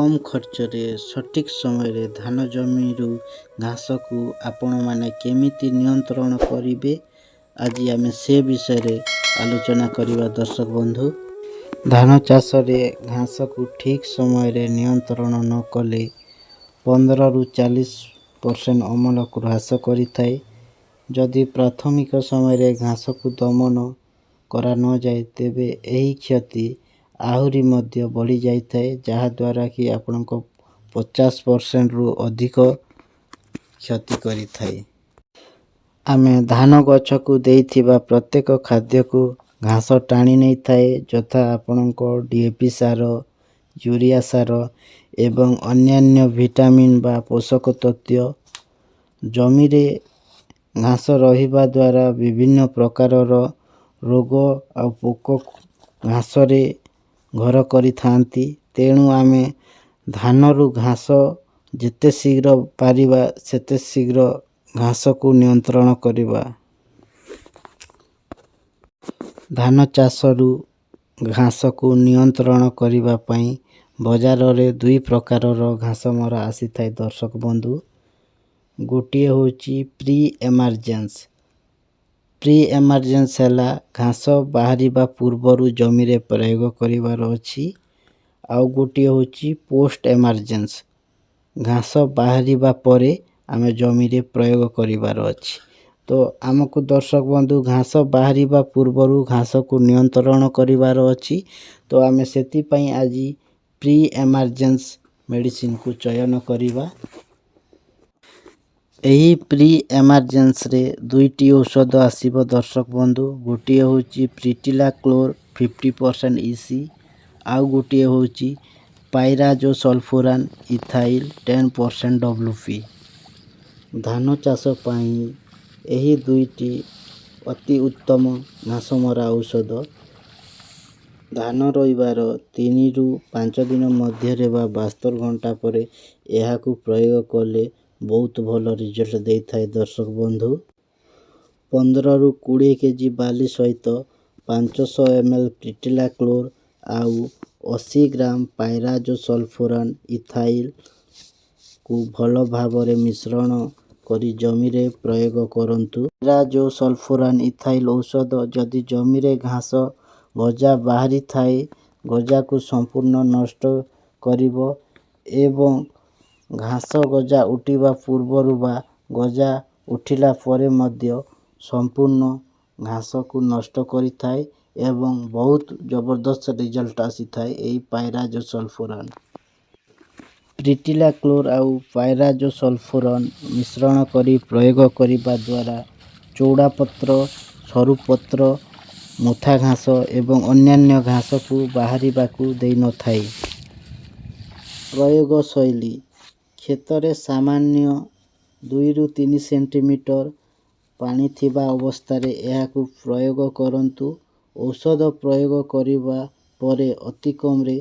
କମ୍ ଖର୍ଚ୍ଚରେ ସଠିକ୍ ସମୟରେ ଧାନ ଜମିରୁ ଘାସକୁ ଆପଣମାନେ କେମିତି ନିୟନ୍ତ୍ରଣ କରିବେ, ଆଜି ଆମେ ସେ ବିଷୟରେ ଆଲୋଚନା କରିବା। ଦର୍ଶକ ବନ୍ଧୁ, ଧାନ ଚାଷରେ ଘାସକୁ ଠିକ୍ ସମୟରେ ନିୟନ୍ତ୍ରଣ ନ କଲେ 15ରୁ 40% ଅମଳକୁ ହ୍ରାସ କରିଥାଏ। ଯଦି ପ୍ରାଥମିକ ସମୟରେ ଘାସକୁ ଦମନ କରାନଯାଏ, ତେବେ ଏହି କ୍ଷତି ଆହୁରି ମଧ୍ୟ ବଢ଼ିଯାଇଥାଏ, ଯାହାଦ୍ୱାରା କି ଆପଣଙ୍କ 50%ରୁ ଅଧିକ କ୍ଷତି କରିଥାଏ। ଆମେ ଧାନ ଗଛକୁ ଦେଇଥିବା ପ୍ରତ୍ୟେକ ଖାଦ୍ୟକୁ ଘାସ ଟାଣି ନେଇଥାଏ, ଯଥା ଆପଣଙ୍କ ଡିଏପି ସାର, ୟୁରିଆ ସାର ଏବଂ ଅନ୍ୟାନ୍ୟ ଭିଟାମିନ୍ ବା ପୋଷକ ତତ୍ତ୍ୱ। ଜମିରେ ଘାସ ରହିବା ଦ୍ୱାରା ବିଭିନ୍ନ ପ୍ରକାରର ରୋଗ ଆଉ ପୋକ ଘାସରେ ଘର କରିଥାନ୍ତି। ତେଣୁ ଆମେ ଧାନରୁ ଘାସ ଯେତେ ଶୀଘ୍ର ପାରିବା, ସେତେ ଶୀଘ୍ର ଘାସକୁ ନିୟନ୍ତ୍ରଣ କରିବା। ଧାନ ଚାଷରୁ ଘାସକୁ ନିୟନ୍ତ୍ରଣ କରିବା ପାଇଁ ବଜାରରେ ଦୁଇ ପ୍ରକାରର ଘାସ ମରା ଆସିଥାଏ। ଦର୍ଶକ ବନ୍ଧୁ, ଗୋଟିଏ ହେଉଛି ପ୍ରି ଏମାର୍ଜେନ୍ସ। ପ୍ରି ଏମାର୍ଜେନ୍ସ ହେଲା ଘାସ ବାହାରିବା ପୂର୍ବରୁ ଜମିରେ ପ୍ରୟୋଗ କରିବାର ଅଛି। ଆଉ ଗୋଟିଏ ହେଉଛି ପୋଷ୍ଟ ଏମାର୍ଜେନ୍ସ, ଘାସ ବାହାରିବା ପରେ ଆମେ ଜମିରେ ପ୍ରୟୋଗ କରିବାର ଅଛି। ତ ଆମକୁ, ଦର୍ଶକ ବନ୍ଧୁ, ଘାସ ବାହାରିବା ପୂର୍ବରୁ ଘାସକୁ ନିୟନ୍ତ୍ରଣ କରିବାର ଅଛି। ତ ଆମେ ସେଥିପାଇଁ ଆଜି ପ୍ରି ଏମାର୍ଜେନ୍ସ ମେଡ଼ିସିନକୁ ଚୟନ କରିବା। ଏହି ପ୍ରି ଏମାର୍ଜେନ୍ସରେ ଦୁଇଟି ଔଷଧ ଆସିବ। ଦର୍ଶକ ବନ୍ଧୁ, ଗୋଟିଏ ହେଉଛି ପ୍ରିଟିଲାକ୍ଲୋର 50% ଇସି, ଆଉ ଗୋଟିଏ ହେଉଛି ପାଇରାଜୋସଲଫୁରାନ୍ ଇଥାଇଲ୍ 10% ଡବ୍ଲ୍ୟୁପି। ଧାନ ଚାଷ ପାଇଁ ଏହି ଦୁଇଟି ଅତି ଉତ୍ତମ ଘାସ ମରା ଔଷଧ। ଧାନ ରୋଇବାର 3ରୁ 5 ଦିନ ମଧ୍ୟରେ ବା 72 ଘଣ୍ଟା ପରେ ଏହାକୁ ପ୍ରୟୋଗ କଲେ ବହୁତ ଭଲ ରିଜଲ୍ଟ ଦେଇଥାଏ। ଦର୍ଶକ ବନ୍ଧୁ, 15ରୁ 20 କେଜି ବାଲି ସହିତ 500 ଏମ୍ଏଲ୍ ପ୍ରିଟିଲାକ୍ଲୋର ଆଉ 80 ଗ୍ରାମ ପାଇରାଜୋସଲଫୁରାନ୍ ଇଥାଇଲ୍କୁ ଭଲ ଭାବରେ ମିଶ୍ରଣ କରି ଜମିରେ ପ୍ରୟୋଗ କରନ୍ତୁ। ପାଇରାଜୋସଲଫୁରାନ୍ ଇଥାଇଲ୍ ଔଷଧ ଯଦି ଜମିରେ ଘାସ ଗଜା ବାହାରିଥାଏ, ଗଜାକୁ ସମ୍ପୂର୍ଣ୍ଣ ନଷ୍ଟ କରିବ ଏବଂ ଘାସ ଗଜା ଉଠିବା ପୂର୍ବରୁ ବା ଗଜା ଉଠିଲା ପରେ ମଧ୍ୟ ସମ୍ପୂର୍ଣ୍ଣ ଘାସକୁ ନଷ୍ଟ କରିଥାଏ ଏବଂ ବହୁତ ଜବରଦସ୍ତ ରିଜଲ୍ଟ ଆସିଥାଏ ଏହି ପାଇରାଜୋସଲଫୁରାନ୍। ପ୍ରିଟିଲାକ୍ଲୋର ଆଉ ପାଇରାଜୋସଲଫୁରନ୍ ମିଶ୍ରଣ କରି ପ୍ରୟୋଗ କରିବା ଦ୍ୱାରା ଚଉଡ଼ା ପତ୍ର, ସରୁ ପତ୍ର, ମୁଥା ଘାସ ଏବଂ ଅନ୍ୟାନ୍ୟ ଘାସକୁ ବାହାରିବାକୁ ଦେଇନଥାଏ। ପ୍ରୟୋଗ ଶୈଳୀ: କ୍ଷେତରେ ସାମାନ୍ୟ 2ରୁ 3 ସେଣ୍ଟିମିଟର ପାଣି ଥିବା ଅବସ୍ଥାରେ ଏହାକୁ ପ୍ରୟୋଗ କରନ୍ତୁ। ଔଷଧ ପ୍ରୟୋଗ କରିବା ପରେ ଅତି କମରେ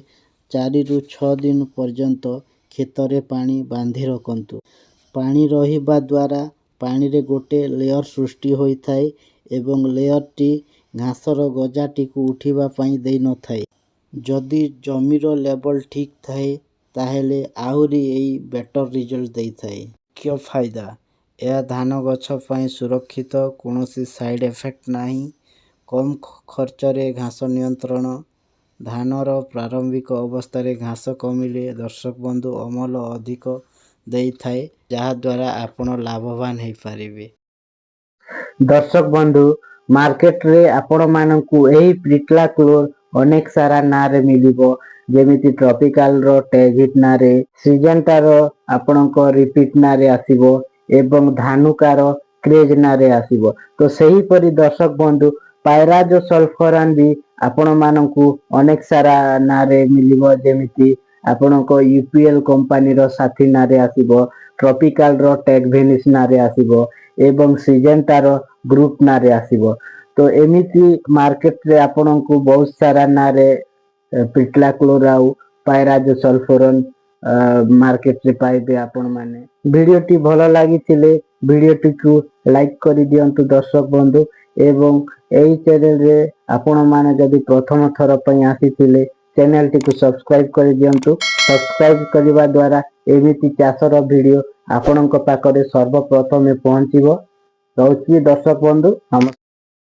4ରୁ 6 ଦିନ ପର୍ଯ୍ୟନ୍ତ କ୍ଷେତରେ ପାଣି ବାନ୍ଧି ରଖନ୍ତୁ। ପାଣି ରହିବା ଦ୍ୱାରା ପାଣିରେ ଗୋଟେ ଲେୟର୍ ସୃଷ୍ଟି ହୋଇଥାଏ ଏବଂ ଲେୟର୍ଟି ଘାସର ଗଜାଟିକୁ ଉଠିବା ପାଇଁ ଦେଇନଥାଏ। ଯଦି ଜମିର ଲେବଲ୍ ଠିକ୍ ଥାଏ, ତାହେଲେ ଆହୁରି ଏଇ ବେଟର୍ ରିଜଲ୍ଟ ଦେଇଥାଏ। ମୁଖ୍ୟ ଫାଇଦା: ଏହା ଧାନ ଗଛ ପାଇଁ ସୁରକ୍ଷିତ, କୌଣସି ସାଇଡ଼୍ ଏଫେକ୍ଟ ନାହିଁ। କମ୍ ଖର୍ଚ୍ଚରେ ଘାସ ନିୟନ୍ତ୍ରଣ। ଧାନର ପ୍ରାରମ୍ଭିକ ଅବସ୍ଥାରେ ଘାସ କମିଲେ, ଦର୍ଶକ ବନ୍ଧୁ, ଅମଳ ଅଧିକ ଦେଇଥାଏ, ଯାହାଦ୍ୱାରା ଆପଣ ଲାଭବାନ ହେଇପାରିବେ। ଦର୍ଶକ ବନ୍ଧୁ, ମାର୍କେଟରେ ଆପଣମାନଙ୍କୁ ଏହି ପ୍ରିଟଲାକ୍ଲୋର ଅନେକ ସାରା ନାଁରେ ମିଳିବ, ଯେମିତି ଟ୍ରପିକାଲର ଟେଗ୍ ହିଟ୍ ନାଁରେ, ସିଜେଣ୍ଟାର ଆପଣଙ୍କ ରିପିଟ୍ ନାଁରେ ଆସିବ ଏବଂ ଧାନୁକାର କ୍ରେଜ୍ ନାଁରେ ଆସିବ। ତ ସେହିପରି, ଦର୍ଶକ ବନ୍ଧୁ, ପାଇରାଜୋ ସଲଫରାନ ବି ଆପଣମାନଙ୍କୁ ଅନେକ ସାରା ନାଁରେ ମିଳିବ, ଯେମିତି ଆପଣଙ୍କ ୟୁପିଏଲ କମ୍ପାନୀର ସାଥୀ ନାଁରେ ଆସିବ, ଟ୍ରପିକାଲର ଟେକ୍ ଭେନିସ୍ ନାଁରେ ଆସିବ ଏବଂ ସିଜେଣ୍ଟାର ଗ୍ରୁପ୍ ନାଁରେ ଆସିବ। ତ ଏମିତି ମାର୍କେଟରେ ଆପଣଙ୍କୁ ବହୁତ ସାରା ନାଁରେ ପ୍ରିଟଲାକ୍ଲୋର ଆଉ ପାଇରାଜୋ ସଲଫୋରନ୍ ମାର୍କେଟରେ ପାଇବେ ଆପଣମାନେ। ଭିଡ଼ିଓଟି ଭଲ ଲାଗିଥିଲେ ଭିଡ଼ିଓଟିକୁ ଲାଇକ୍ କରିଦିଅନ୍ତୁ, ଦର୍ଶକ ବନ୍ଧୁ, ଏବଂ ଏହି ଚ୍ୟାନେଲରେ ଆପଣମାନେ ଯଦି ପ୍ରଥମ ଥର ପାଇଁ ଆସିଥିଲେ, ଚ୍ୟାନେଲଟିକୁ ସବସ୍କ୍ରାଇବ କରିଦିଅନ୍ତୁ। ସବସ୍କ୍ରାଇବ କରିବା ଦ୍ୱାରା ଏମିତି ଚାଷର ଭିଡ଼ିଓ ଆପଣଙ୍କ ପାଖରେ ସର୍ବପ୍ରଥମେ ପହଞ୍ଚିବ। ରହୁଛି ଦର୍ଶକ ବନ୍ଧୁ, ନମସ୍କାର।